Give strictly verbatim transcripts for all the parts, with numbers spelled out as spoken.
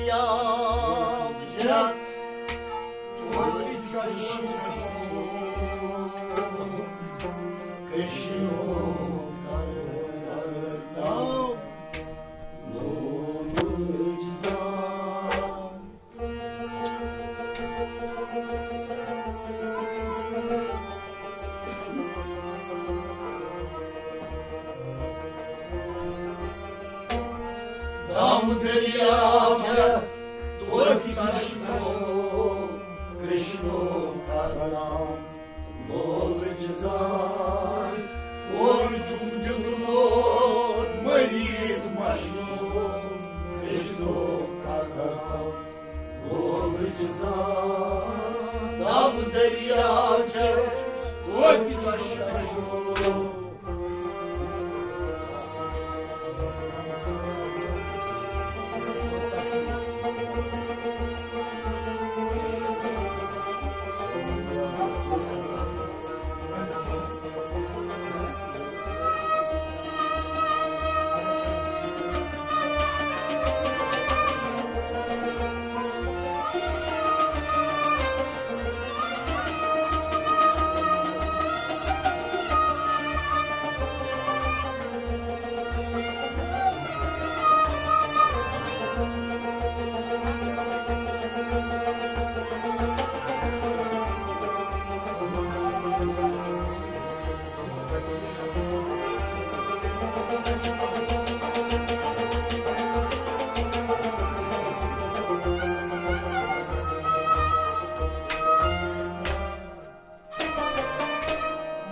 یاو جت توتہِ چھُ کرشنو کرتم لولٕچ زان۔ دام دٔریاو چھےٚ توتہِ چشمو کرشنو کرتم لولٕچ زان۔ کور چھُم دیُتمُت مٔرِتھ مشنو کرشنو کرتم لولٕچ زان۔ دام دٔریاو چھےٚ توتہِ چشمو۔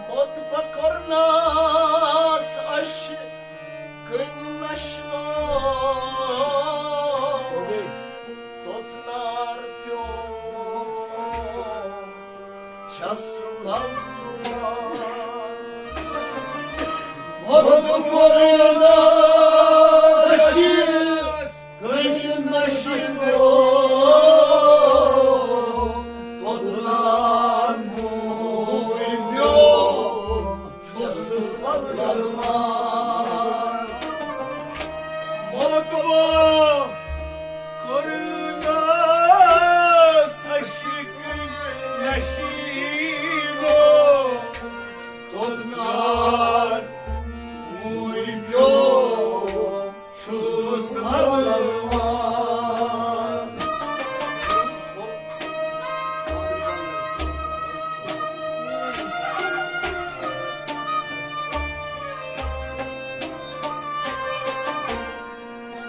مت پکرناس اش کن نشلو توتنار پیو چھس للوان۔ مت پکرناس اش کن نشلو توتنار موی پیو چھُس بہٕ للوان۔ ملکوا کوٚرنس عشق نشیبو توتنار موی پیو چھُس بہٕ للوان۔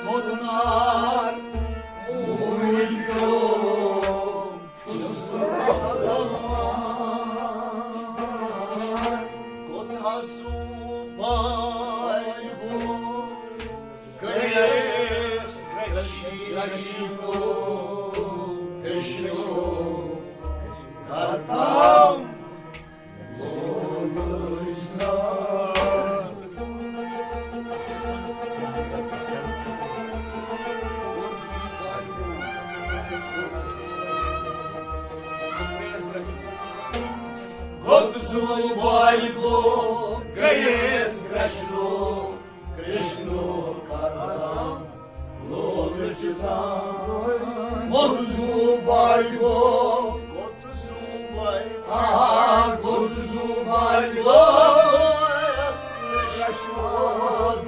توتنار موی پیو چھُس بہٕ للوان۔ کوتاہ سُہ بال گوٚو گریس کرشنو، کرشنو کرتم لولٕچ زان۔ گوٚد زُو بالہِ گوٚو گریس کرشنو، کرشنو کرتم لولٕچ زان۔ گوٚد زُو بالہِ گوٚو، گوٚد زُو بالہِ گوٚو، آ، گوٚد زُو بالہِ گوٚو، کرشنو،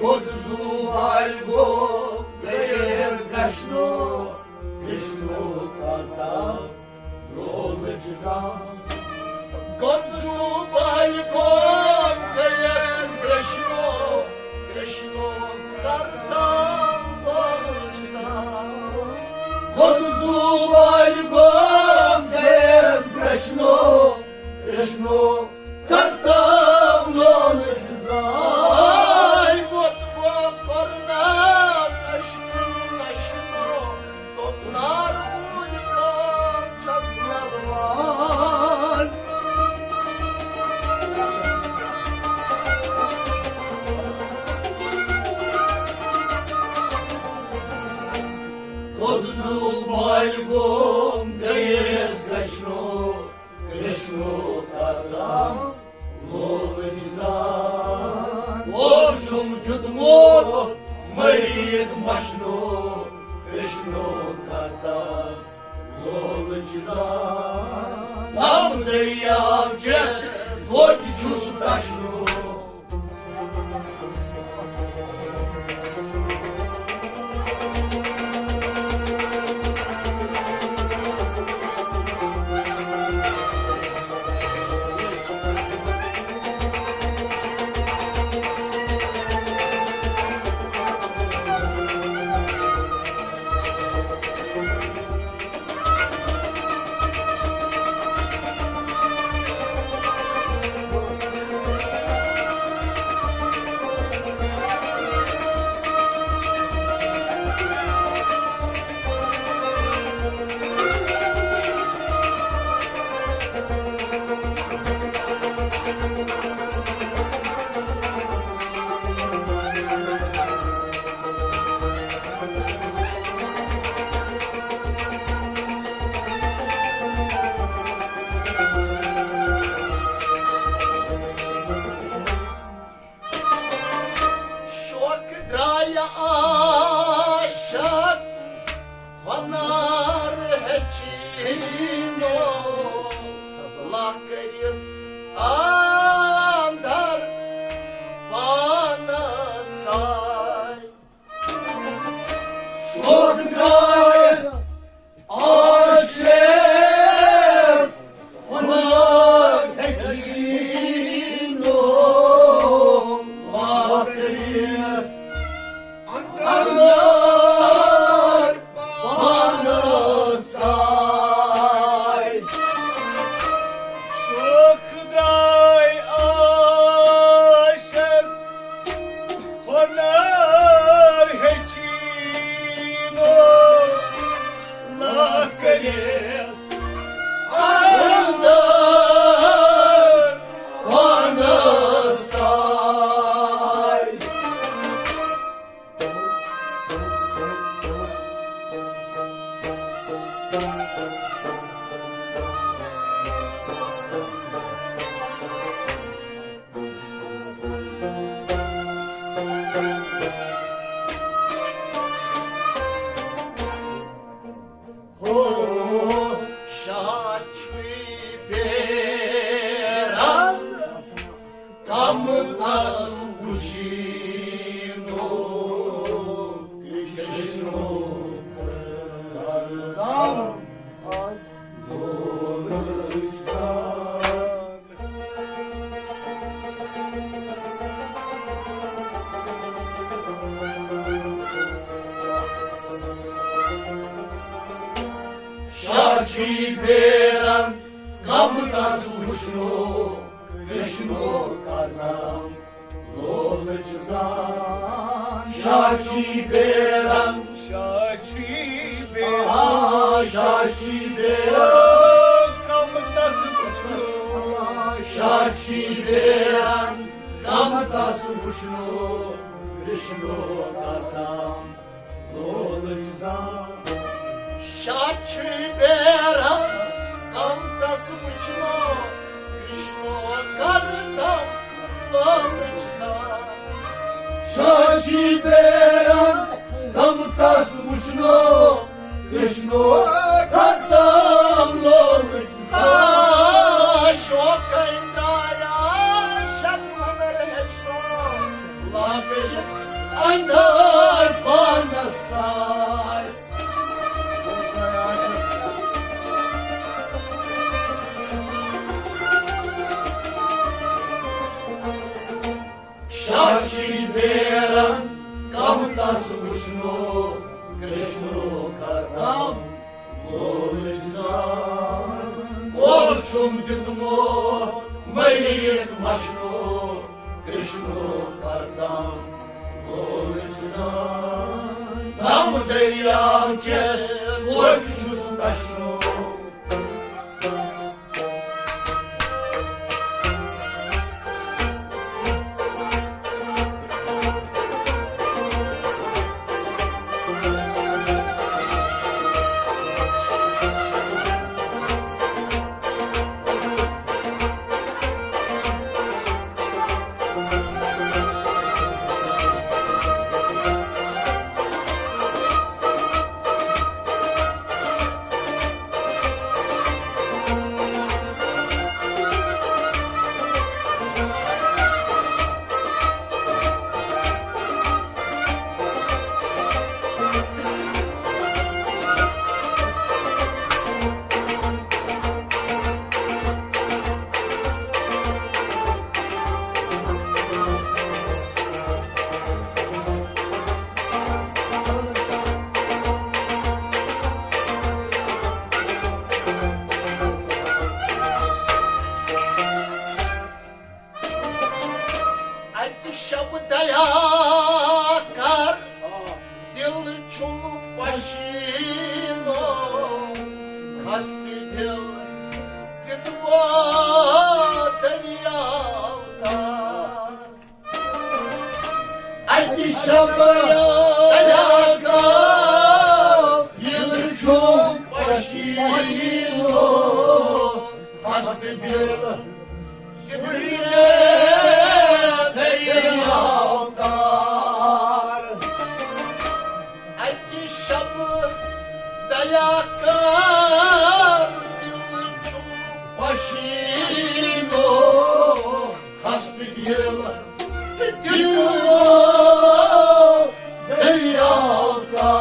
گوٚد زُو بالہِ گوٚو گریس کرشنو، کرشنو کرتم لولٕچ زان۔ گوٚد زُو بالہِ گوٚو گریس کرشنو، کرشنو کرتم لولٕچ زان۔ گوٚد زُو بالہِ گوٚو گریس کرشنو، کرشنو کرتم لولٕچ زان۔ مت پکرناس عشق نشنو توتنار موی پیو چھس للوان۔ گوٚد زُو بالہِ گوٚو گریس کرشنو، کرشنو کرتم لولٕچ زان۔ کور چھُم دیُتمُت مٔرِتھ مشنو، کرشنو لولہٕ چھِ زان، دم دٔریاو چٮ۪تھ، توتہِ چھُس تشنو۔ شوق درٛایہِ عاشق، وَنار ہیٚچھِنو لا کٔرِتھ اندر پانس ساے۔ شوق درٛایہِ عاشق، ہُنر ہیٚچھِنو لا کٔرِتھ اندر پانس ساے۔ شوق درٛاے عاشق، ہُنر ہیٚچھِنو لا کٔرِتھ اندر پانس ساے۔ ہو شاہ چھُے بیران، کم تس وُچھِنو کرشنو کرتم۔ شاہ چھُے بیران، کم تس وُچھنو کرشنو کرتم۔ لولٕچ زان۔ شاہ چھُے بیران۔ شاہ چھُے بیران۔ آ، شاہ چھُے بیران۔ کم تس وُچھنو۔ شاہ چھُے بیران۔ کم تس وُچھنو۔ کرشنو کرتم۔ لولٕچ زان۔ شاہ چھُے بیران، کم تس وُچھنو، کرشنو کرتم لولٕچ زان۔ شاہ چھُے بیران، کم تس وُچھنو، کرشنو کرتم لولٕچ زان۔ شوقے درٛایا شک ہُنر ہیٚچھنو، لا کٔرِتھ اندر پانس ساے۔ شاہ چھُے بیران، کم تس وُچھنو، کرشنو کرتم لولٕچ زان۔ کول چھُم دیُتمُت مٔلِتھ مشنو، کرشنو کرتم لولٕچ زان۔ دم دٔریاو چٮ۪تھ توتہِ چھُس تشنو۔ ہستہٕ دِل دِتوا دٔریاو تار۔ اَکہِ شبہٕ دریاو تار۔ دِل چھُم پشیٖنو، ہستہٕ دِل دِتُے مےٚ دٔریاو تار۔ اَکہِ شبہٕ دریاو تار، دِل چھُم پشیٖنو، ہستہٕ دِل دِتُے دٔریاو تار۔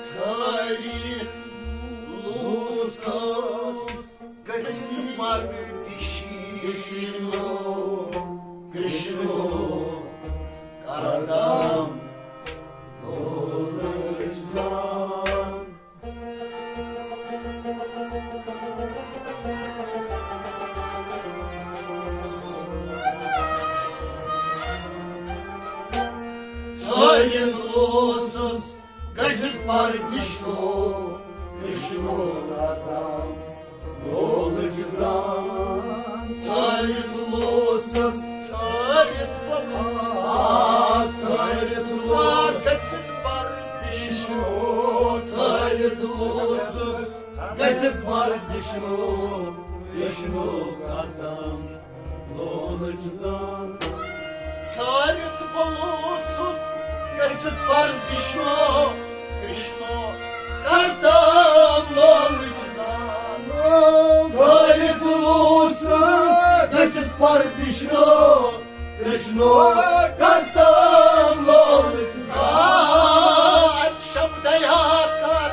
ژھٲرِتھ لوٗسُس گٔژھِتھ پردِشی۔ کرشنو، کرشنو کردم لولٕچ زان۔ ژھٲرِتھ لوٗسُس گٔژھِتھ پردِشنو، کرشنو کردم لولٕچ زان۔ ژھٲرِتھ لوٗسُس، ژھٲرِتھ لوٗسُس، آ، ژھٲرِتھ آ، لوٗسُس۔ گٔژھِتھ پردِشنو، ژھٲرِتھ لوٗسُس، گٔژھِتھ پردِشنو، کرشنو کردم لولٕچ زان۔ ژھٲرِتھ بہٕ لوٗسُس گٔژھِتھ پردِشنو، کرشنو کردم لولٕچ زان۔ ژھٲرِتھ لوٗسُس گٔژھِتھ پردِشنو، کرشنو کردم لولٕچ زان۔ آ، اَکہِ شبہٕ دریاو تار،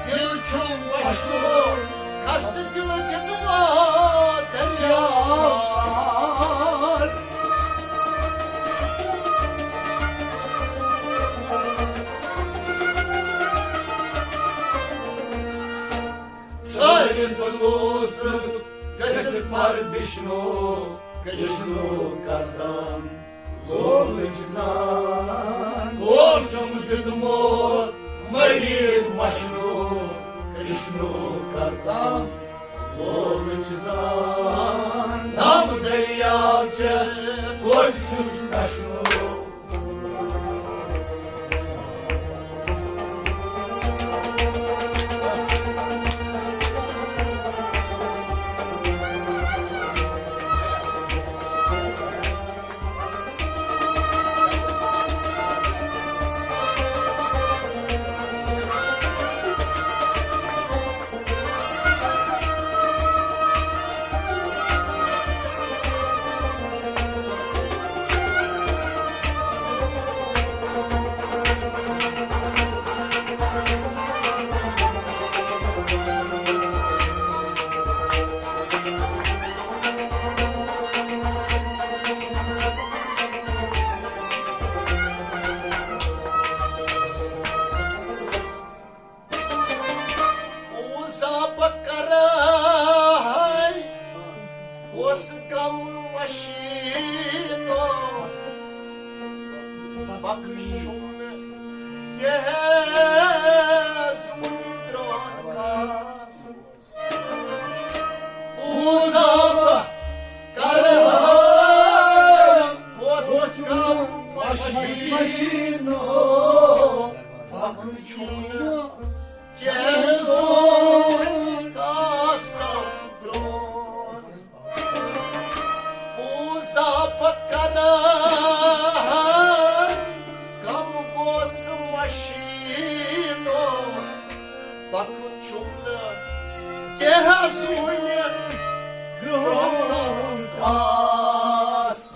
دِل چھُم پشیٖنو، ہستہٕ دِل دِتُے مےٚ دٔریاو تار۔ ژھٲرِتھ لوٗسُس گٔژھِتھ پردِشنو، کرشنو کردم لولٕچ زان۔ لول چھُم دیُتمُت مٔرِتھ مشنو، کرشنو کردم لولٕچ زان۔ دم دٔریاو چٮ۪تھ توتہِ چھُس کشنو۔ پوٗزا بہٕ کرٕ ہاے، کۄس غم مشیٖنو، بخشُن کیٛاہ زُن درٛون کاس۔ پوٗزا بہٕ کرٕ ہاے، کۄس غم مشیٖنو، بخشُن کیٛاہ زُن کاس کم برٛونٛہہ۔ پوٗزا بہٕ کرٕ ہاے، غم گوس مشیٖنو، بخشُن کیٛاہ زُن درٛون کاس۔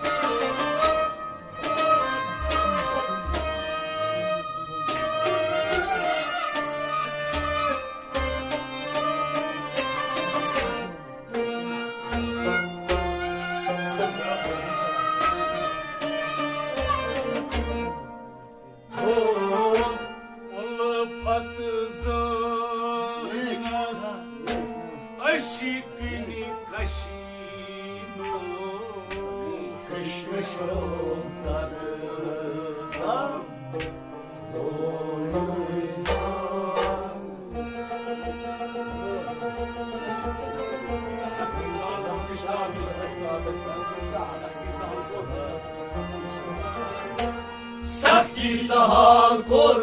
سختی سہل کوٚر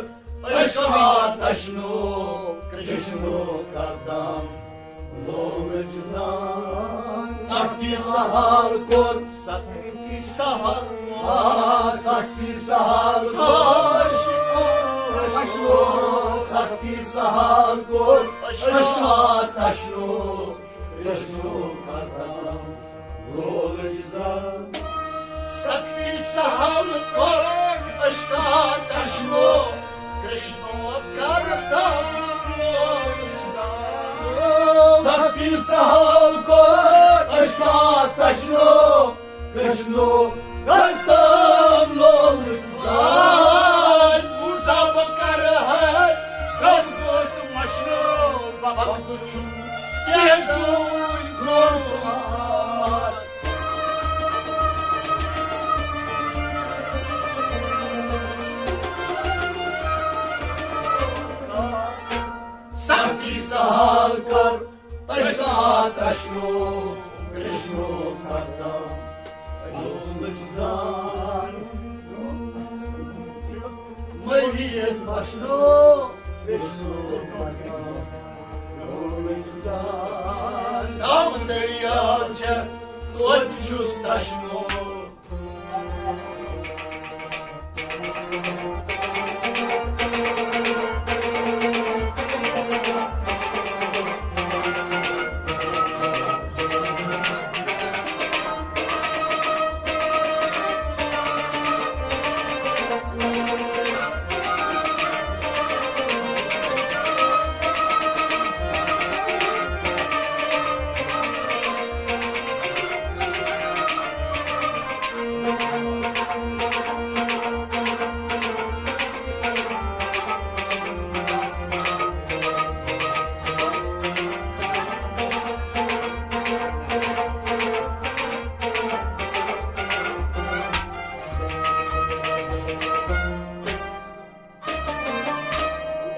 عشقا تشنو، کرشنو کردم لولچ زان۔ سختی سہل کوٚر، سختی سہل کوٚر۔ آ، سختی سہل کوٚر۔ آ، عشقا تشنو۔ سختی سہل کوٚر عشقا تشنو، کرشنو کردم لولچ زان۔ سختی سہل کوٚر عشقا تشنو، کرشنو کردم لولچ زان۔ سختی سہل کوٚر عشقا تشنو، کرشنو کردم لولچ زان۔ زان۔ پوٗزا بہٕ کرٕ ہے، کس کس مشنو، بہٕ چھُس کینٛہہ زوٗنۍ برونٛٹھ۔ سختی سہل کر، عشقا تشنو، کرشنو کردم لولچ زان۔ مٔرِتھ مشنو، کرشنو کردم لولچ زان۔ دم دریاو چھےٚ، توتہِ چھُس تشنو۔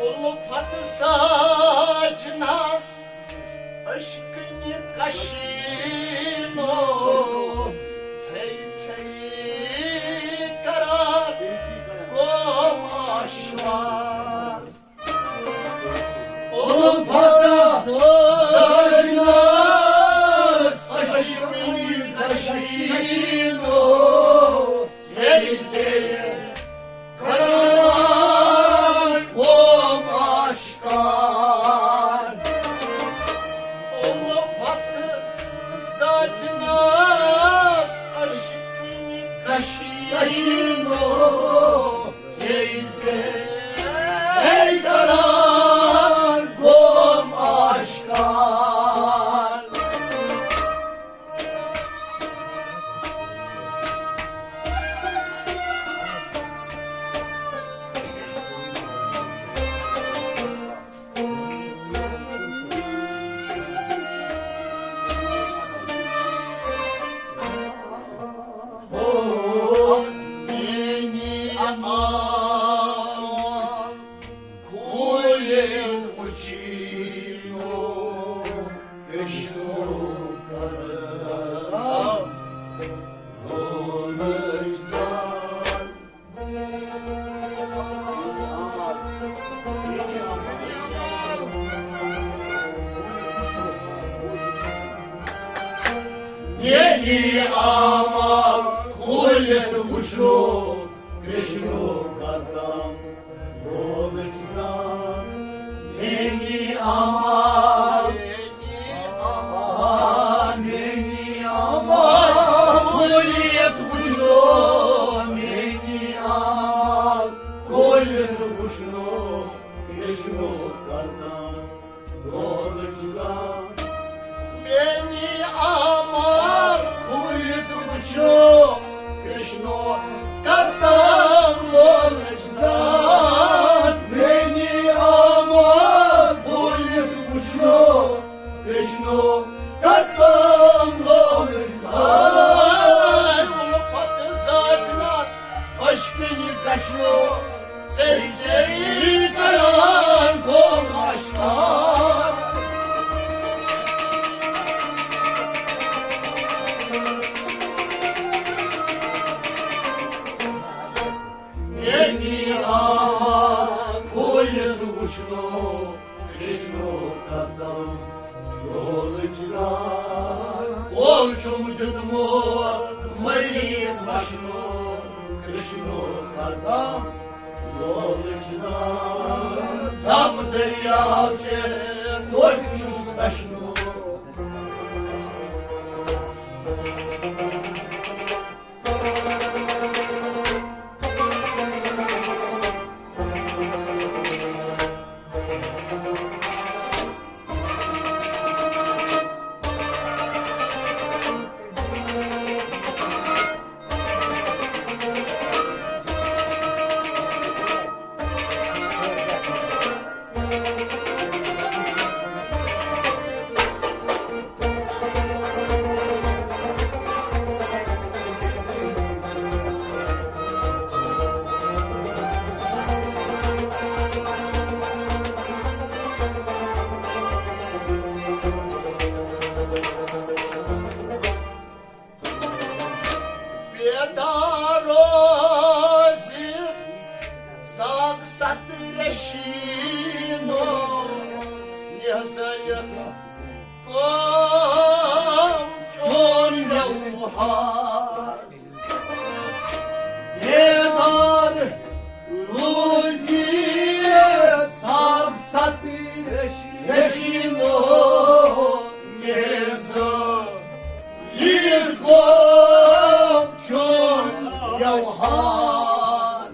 الفت ساجنس عشقنہِ کشیٖنو، ژھے ژھے کران قوم آشوار۔ الفت ساجنس عشقنہِ کشیٖنو، ژھے ژھے کران قوم آشکار۔ الفت ساجنس عشقنہِ کشیٖنو، ژھے ژھے کران قوم آشکار۔ میٛٲنی امان کھوٗلِتھ وٕچھِنو، کرٛشنو کرم لولٕچ زان۔ میٛٲنی امان کھوٗلِتھ وٕچھِنو، کرٛشنو کرم لولٕچ زان۔ میٛٲنی امان، میٛٲنی امان کھوٗلِتھ وٕچھِنو، میٛٲنی امان کھوٗلِتھ وٕچھِنو، کرٛشنو کرم لولٕچ زان۔ میٛٲنی امان کھوٗلِتھ وٕچھِنو، کرٛشنو کرم لولٕچ زان۔ میٛٲنی امان کھوٗلِتھ وٕچھِنو، یعنی آ، کھوٗلِتھ وٕچھنو کرشنو قدم، لولٕچ زال۔ اول چھُم دیُتمُت مٔرِتھ مشنو کرشنو قدم، لولٕچ زال۔ دم دٔریاو چے توتہِ چھُس کشنو۔ بیدار روزِ ساکھ ست رشیٖنو، یہِ ہسا یہِ قوم چون ویوہار۔ بیدار روزِ ساکھ ست رشیٖنو، یہِ ہسا یہِ گوٚو چون ویوہار۔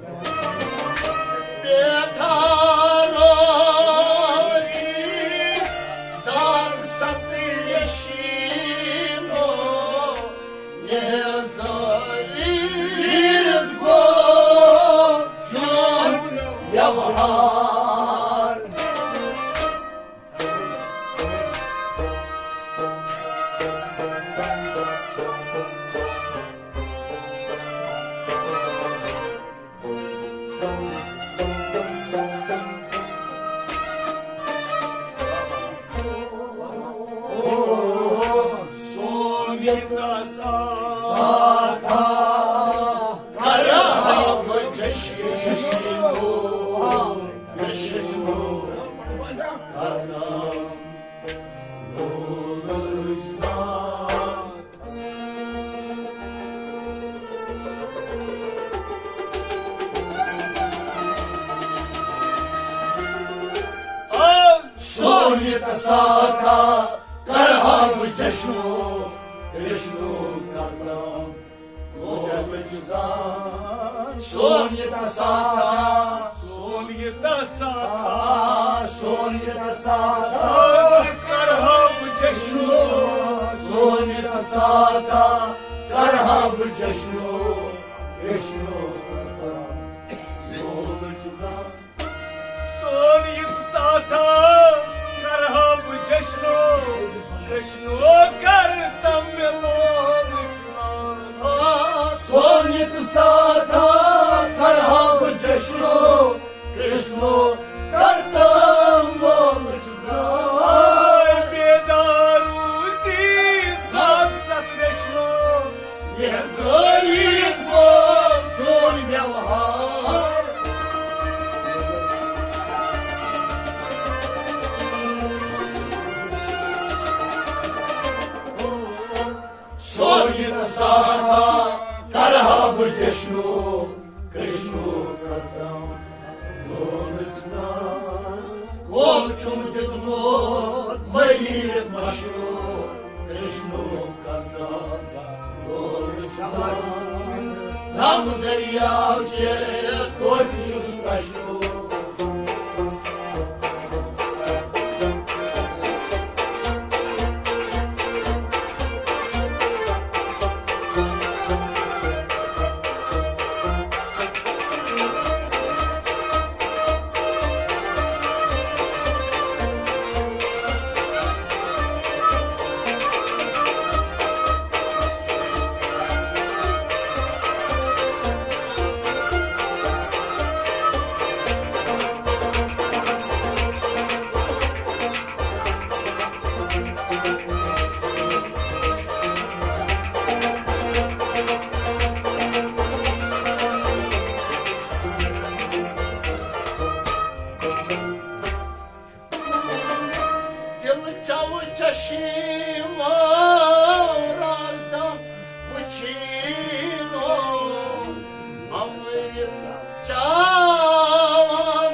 بیدار روزِ ساکھ ست رشیٖنو، یہِ ہسا یہِ گوٚو چون ویوہار۔ سونِت ساتھا کرہا بہٕ جشن، جشن۔ سونِت ساتھا کرہا بہٕ جشنو کرشنو کرنام۔ سونِت ساتھا، سونِت ساتھا، سونِت ساتھا کرہا بہٕ جشنو۔ سونِت ساتھا کرہا بہٕ جشنو، کرشنو کرنام۔ سونِت ساتھا کرہا بہٕ جشنو، کرشنو کرتم مےٚ لول۔ سونِت ساتھا کرہا بہٕ جشنو، کرشنو کرتم لولٕچ زال۔ بیدار روٗزی ژھاگ ژَتھ کرشنو۔ یہِ زٲنِتھ گوٚو چون ویوہار۔ سونِت ساتھا کرہا بہٕ جشنو، کرشنو کرتم لولٕچ زال۔ کول چھُم دیُتمُت مٔرِتھ مشنو، کرشنو کرتم لولٕچ زال۔ دم دٔریاو چے توتہِ چھُس کشنو۔ وٕچھِنو رازدان، وٕچھِنو امرت چاوان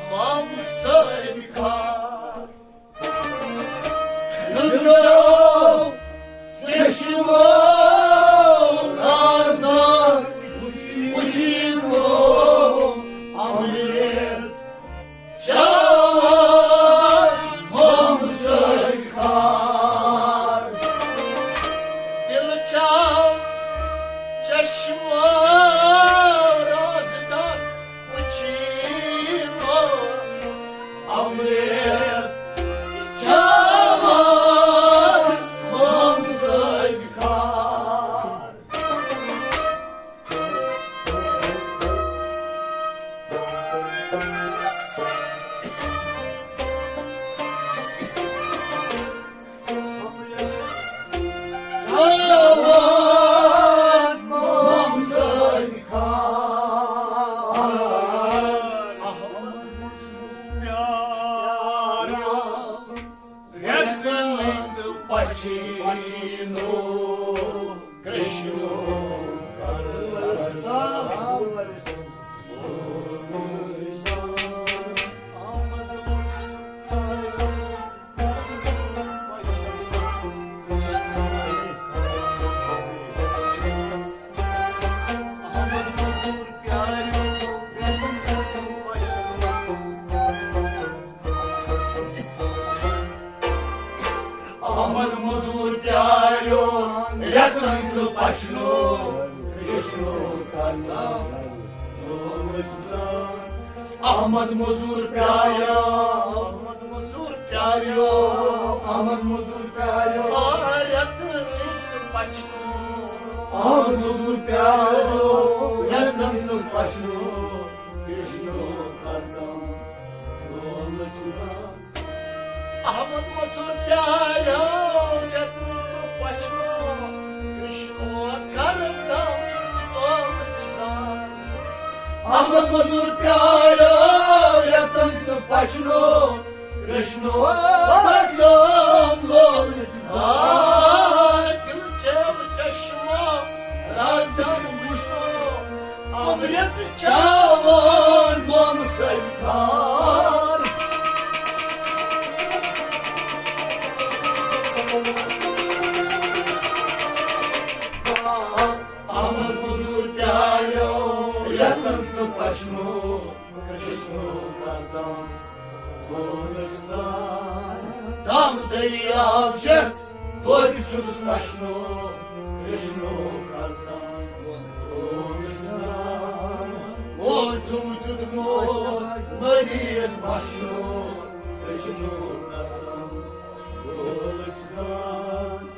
مام صٲبۍ خان۔ نظرو چشمو رازدان، وٕچھِنو امرت چاوان مام صٲبۍ خان۔ دل چاو چشمو رازدان، وٕچھِنو امرت چاوان مام صٲبۍ خان۔ رٮ۪تَن تہٕ پَچھِ پَچھِ نو کرشنو کرتا۔ احمد مزور پیاریو رٮ۪تن تہٕ پچھنو کرشنو کرنا۔ احمد مزور پیاریو، احمد مزور پیاریو، احمد مزور پیاریو رٮ۪تن تہٕ پچھنو۔ احمد مزور پیاریو رٮ۪تن تہٕ پچھنو کرشنو کرنا۔ احمد مزور پیاریو رٮ۪تن تہٕ پچھنو کرشنو کرتا۔ احمد مزور پیاریو رٮ۪تن تہٕ پچھنو کرشنو کرتا۔ لول زار دل چیو چشمو رازدان وٕچھو، امرت چاوان مام صٲبۍ خان۔ احمد مزور پیاریو رٮ۪تن تہٕ پچھنو کرشنو کرتا۔ دام دٔریاو چٮ۪تھ توتہِ چھُس تشنو کرشنو کرتم۔ مول چھُم دیُتمُت مٔریٖد بشنو کرشنو کرتم۔ مول چھُ زان